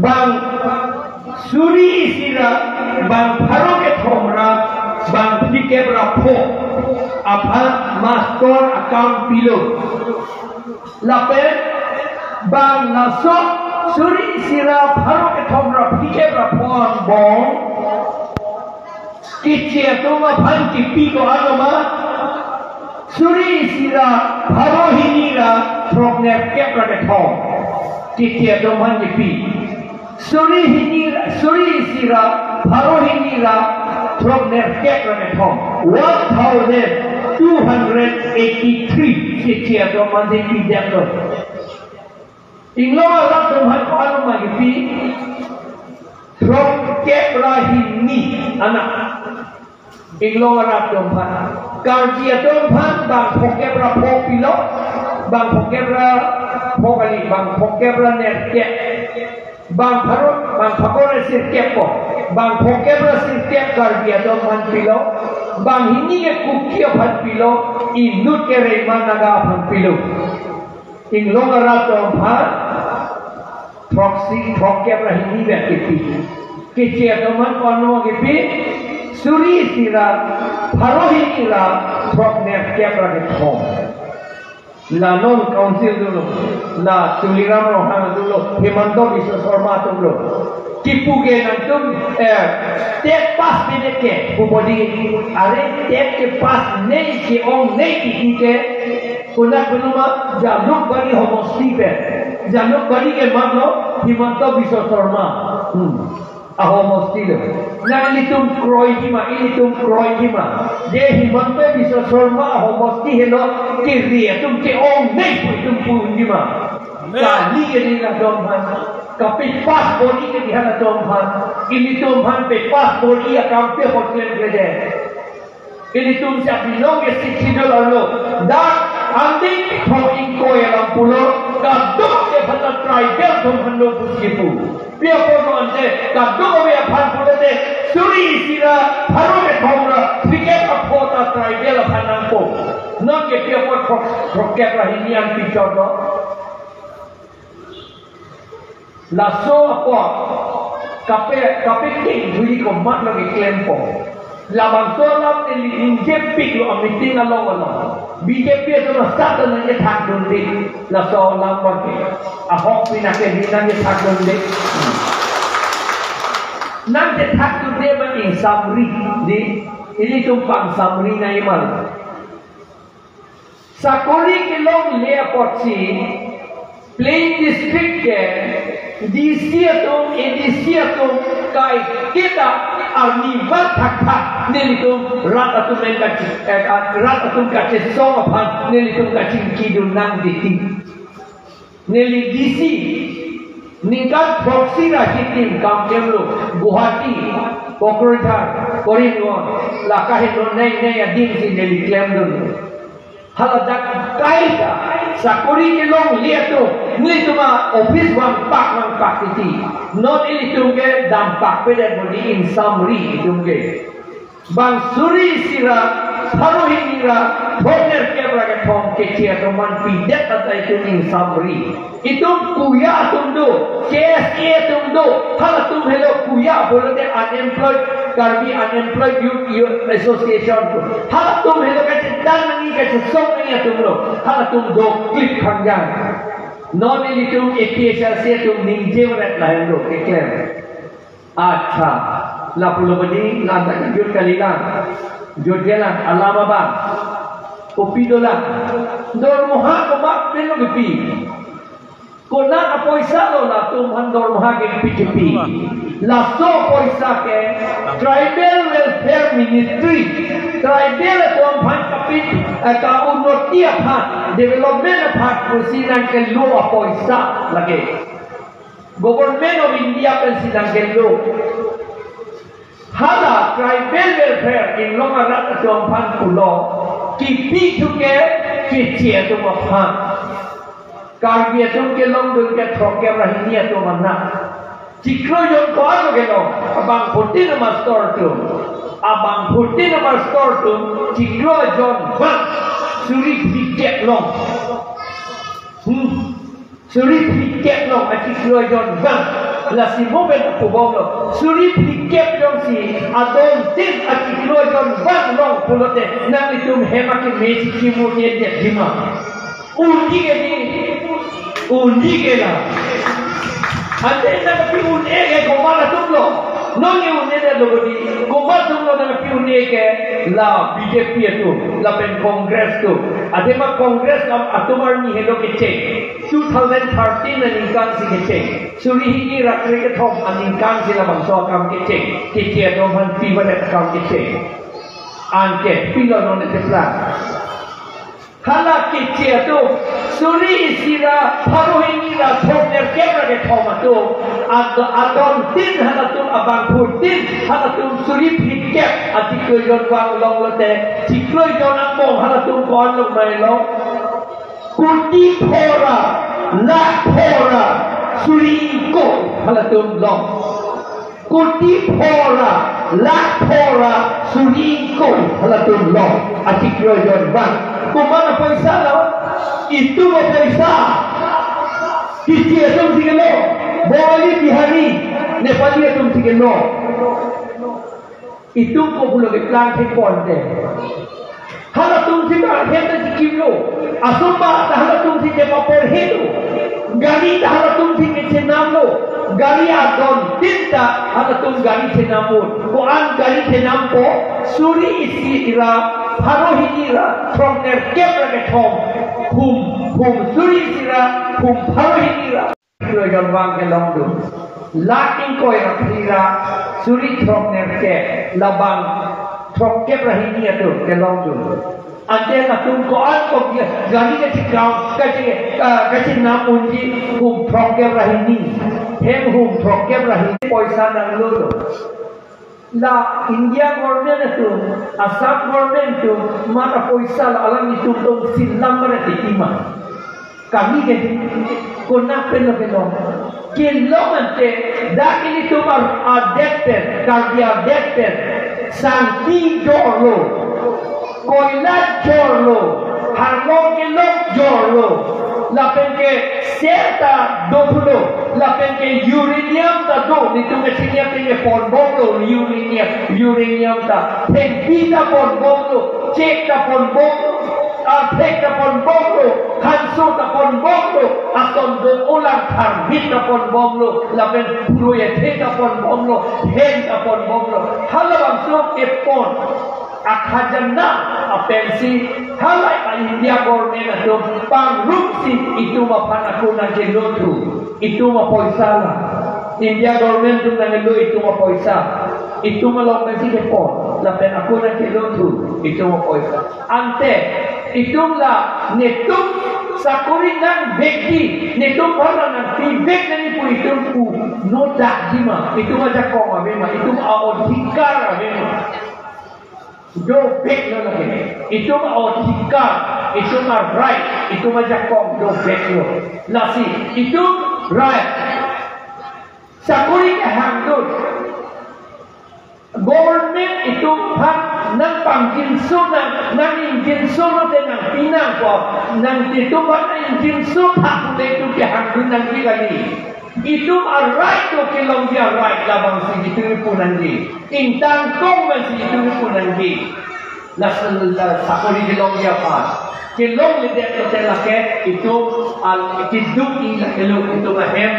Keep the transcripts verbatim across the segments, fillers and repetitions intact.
Bang suri isi ra, bang pharo kethom ra, bang phlikep ra pho aphan mastor akam pilo. Lapen bang laso suri isi ra, pharo kethom ra, phlikep ra pho angbong Keche atum aphan kipi ko-an lo ma? Suri isi ra pharo hini ra throknerkep ra kethom. Keche atum aphan kipi. Suri hini ra, suri isi ra pharo hini ra throknerkep ra kethom. One thousand two hundred eighty-three keche atum aphan si pidetlo. Inglong arat atum aphan ko-an lo ma kipi? Throkep ra hini anak. Inglong arat atum aphan. Karbi atum aphan bang phokep ra pho pilo, bang phokep ra pho kali, bang phokep ra nerkep, bang pharo, bang phakor ra sirkep ko, bang phokep ra sirkep Karbi atum aphan pilo, bang hini ke Kuki aphan pilo, inut ke Rengma Naga aphan pilo. Inglong arat atum aphan throksi, throkkep ra hini vet kipi. Keche atum aphan ko-an lo ma kipi? Suri isi ra pharo hini ra throknerkep ra kethom. La non council dolo, la Tuliram Ronghang dolo, Himanta Biswa Sarma atum lo. Kipu ke nangtum, eh, TET pass pine ke, pu bodi, are TET ke pass nei ke-ong nei titi ke, konat pen lo ma, Jalukbari homosti pen. Jalukbari ke manlo Himanta Biswa Sarma. Hmm. Ahomosti lo. Nang ilitum kroiji ma, ilitum kroiji ma. Je Himanta Biswa Sarma ahomosti helo kiri atum ke-ong nei pu itum pu unji ma. Amen. Kali ke ni kadom han. Kapepass bodi ke ni halatum aphan. Ilitum aphan pepass bodi akam pe hotel ke de. Ilitum si apilong ke Sixth Schedule arlo. Dak anding thong ingkoi alam pulo, kadokave aphan ta tribal atum aphan lo pusi pu. Pi apot lo ante, kadokave aphan pulote, suri isi ra pharo kethom ra phlikep ra pho ta tribal aphan nangpo. Non ke pi apot throk, throkkep ra hini an pichot lo. Laso apot kape, kapeting huli komat lo keklempo. Labangso alam neli ningjepiklo a-meeting along along. BJP atum asat nangkethak dunde. Laso alam bangke. Ahok pinake di nangkethak dunde. Nangkethak dunde bang ingsamri di. Ilitum pangsamri nangji ma. Sakori kelongle apotsi plain district ke DC atum, ADC atum kaiketa arni van thakthak nelitum rat atum pen kachi-, eh, rat atum kachesong aphan nelitum kachingkidun nang titi. Neli DC ningkan throksi ra hitim kam klemlo, Guwahati, Kokrajhar, Karimganj, la kaheno nei nei adim si neli klemdun. Hala dak kaita sakori kelongle atum, nelitum a-office vangpak vangpak titi. Non ilitum ke dampak pedet bodi ingsamri itum ke. Bang suri isi ra, pharo hini ra, thronerkep ra kethom keche atum aphan pidet anta itum ingsamri. Itum kuya atum do, KSA atum do, halatum helo kuya pulote unemployed, Karbi Unemployed Youth, Youth Association atum. Halatum helo kachedang nangji kachesong nangji atum lo, halatum doklip khangjang. Non ilitum APHLC atum ningje varet lahenlo, keklem. Accha, lapulo bodi, lanta kejut kalilang. Jutjelang, alam abang. Kopi dolang. Dormoha komat pen lo kipi. Konat apoisa lo latum aphan dormoha ke kipi kipi. Laso poisa ke Tribal Welfare Ministry. Tribal atum aphan kapit, eh, ka-unnoti aphan, development aphan, pusi nangkelo apoisa lake. Government of India pensi nangkelo. Hala tribal welfare inglong arat atum aphan pulo. Kipi thuke keche atum aphan. Karbi atum kelongdun ke throkkep ra hini atum anak. Chiklo jon ko-an lo kelong. Abangphutin amastor atum. Abangphutin amastor atum. Chiklo jon bang. Suri phlikep long. Hmm. Suri phlikep long achiklo jon bang. Lasi mo pen pubomlo. Suri phlikep jongsi adon tin achiklo jonvang long pulote nanglitum hem akeme si kimu-e det jima. Unji ke di, unji ke la. Ante nangpi un-e ke komat atumlo. Non ke un-edetlo ko di, komat atumlo nangpi un-e ke? La B J P atum, lapen Congress atum. Athema Congress am atum arni helo kecheng. Two thousand thirteen aningkan si kecheng. Suri hini ra krekethom aningkan si labangso akam kecheng. Keche atum aphan pivaret akam kecheng. Anke pilo non ete plan. Hala keche atum, suri isi ra pharo hini ra throknerkep ra kethom atum, ad-, adon tin halatum, abangphu tin halatum, suri phlikep achiklo jonvang longlote, chiklo jon angbong halatum ko-an longmai long? Kuti pho ra, lakh pho ra, suri ingkoi halatum long. Kuti pho ra, lakh pho ra, suri ingkoi halatum long. Achiklo jonvang. Komat apoisa lo? Itum apoisa. Keche atum si kelo. Bengali, Bihari, Nepali atum si kelo. Itum ko pulo keplang thekponte. Halatum si ba hem ta chikimlo. Asomar ta halatum si chepaporhelo. Gari ta halatum si kechenamlo. Gari adon tin ta halatum gari chenamlo. Ko-an gari chenampo? Suri isi ra pharo hini ra throknerkep ra kethom. Hum, hum suri isi ra hum pharo hini ra. Suri jonvang kelongdun. Lakh ingkoi ra phli ra suri throknerkep, labang throkkep ra hini atum kelongdun. Ante latum ko-an ko gari kachikam, kachi, ah, kachinam unji hum throkkep ra hini. Hem hum throkkep ra hini poisa nanglolo. La India government atum, Assam government atum, mata poisa la alanglitum tong silam mara titima. Kami ke konak pelo pelo. Kelong ante, dak ilitum ar adet pen, Karbi adet pen, sangti jorlo. Koila jorlo, harlong kelong jorlo, lapen ke sel ta dophulo, lapen ke uranium ta do, nelitum ke chini pen ke ponbomlo, uranium, uranium ta, thengpi ta ponbomlo, chek ta ponbomlo, arthek ta ponbomlo, hanso ta ponbomlo, ason do olang tharmit ta ponbomlo, lapen phurui athe ta ponbomlo, hen ta ponbomlo, halabangso kepon akhajana apensi halai a India government atum pangrum si itum aphan ako nangkelothu. Itum apoisa la. India government atum nangkelo itum apoisa. Itum along pensi kepon. Lapen ako nangkelothu. Itum apoisa. Ante itum la netum sakori nangvekji, netum bhara nangpivek nangji pu itum pu nodak jima. Itum ajakong avema. Itum a-odhikar avema. Doveklo lake. Itum a-odhikar, itum a-right, itum ajakong doveklo. Lasi, itum right. Sakori kehangdun. Government itum aphan nangpangjinso nang, nangingjinso lote nangpi nangpo, nang itum aphan nangingjinso thak pule itum kehangdun nangji kali. Itum a-right do kelongji a-right labangsi itum ipu nangji. Ingtangkong abangsi itum ipu nangji. Lason la sakori kelongji aphan. Kelongledet lote lake itum al kiduk i lakelo itum ahem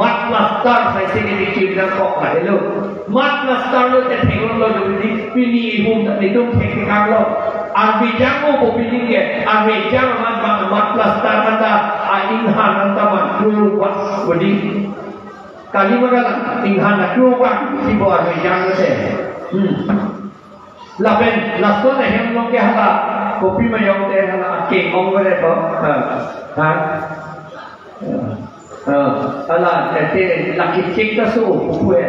mat plaster saisi ke dikim nangkok lahelo. Mat plaster lote theklonglo dodi pini ihum ta itum thektheklo. Arve jang o bo building ke, arve jang amat bang mat plaster anta a-inghan anta mat kru bak bodi. Kali magalang inghan a kru bak si bo arve jang lote. Hmm. Lapen lason ahem along ke hala kopi ma jongte hala akeng ong vere to. Ha. Ha. Ha. Hala tete laki chek ta so pue.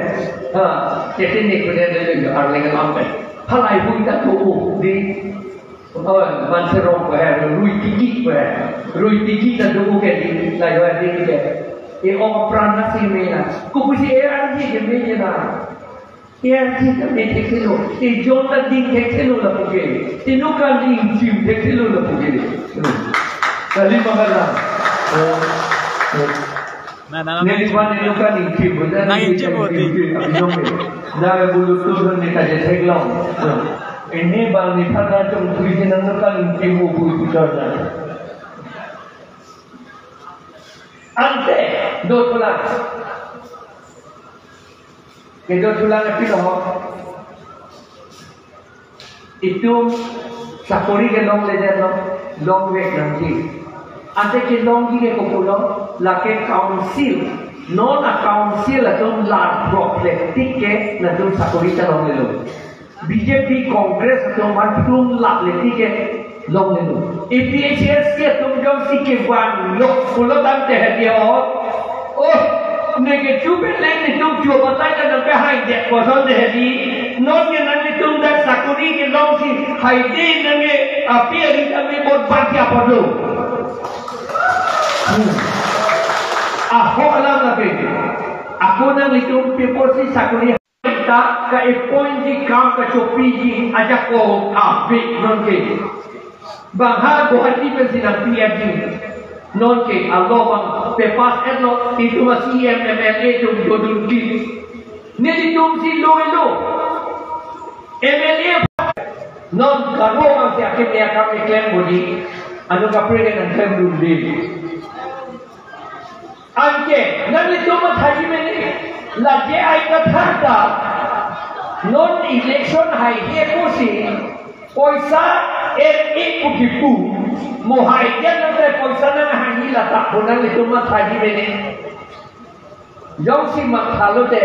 Ha. Tete ne pune le le arleng lampe. Hala ibu ta to di. Oh, man serong pue, rui tiki pue. Rui tiki ta do ke di la yo di ke. E ong pran na si me na. Ko kusi e an di ke me na. E an di ta me thekthelo. E jong ta ding thekthelo lapu ke. E nokan ding jim thekthelo lapu ke. Kali magalang. Oh, oh. Neli bang ne nangkangchim, nangkangchim, nangkangchim, abinong ne. Nang bulu tu ne kaje theklong. Ini bang ne pada tum kuisi nangkang nangkangchim bu bu tu na. Ante, dothulang. Kedothulang pilo. Itum sakori kelongledet lo, longvek nangji. Ante kelongji ke kopilo, lake council, non a-council atum lar prok le tik ke latum sakori ta longlelo. B J P Congress atum man plum lap le tik ke longlelo. A P H L C atum jongsi kevanglo pulo tangte hedi o. Oh, ne kechu pen leng netum chu batai ta nangkehai det koson de hedi. Non ke nangtum dak sakori kelongsi haide nangke api ari kami bot batia podo. Hmm. Ahok alam lake. Ako nanglitum pi apotsi sakori ta ka-appointji kam kachopiji ajak ko abe nonke. Bang ha Guwahati pensi nangpi-etji. Nonke alo bang pepas etlo itum a-C E M M L A atum dodun ki. Nelitum si lo elo. M L A non karo bang si akim ya kam klem bodi. Anu kaprek nangklemdunde. Anke, nanglitum mathaji mene, lake ai kathak ta, non election haihe pusi, poisa er ek kukipu, mo hai dia nang poisa nang haihe lata, ho nanglitum mathaji mene. Jongsi mathalote,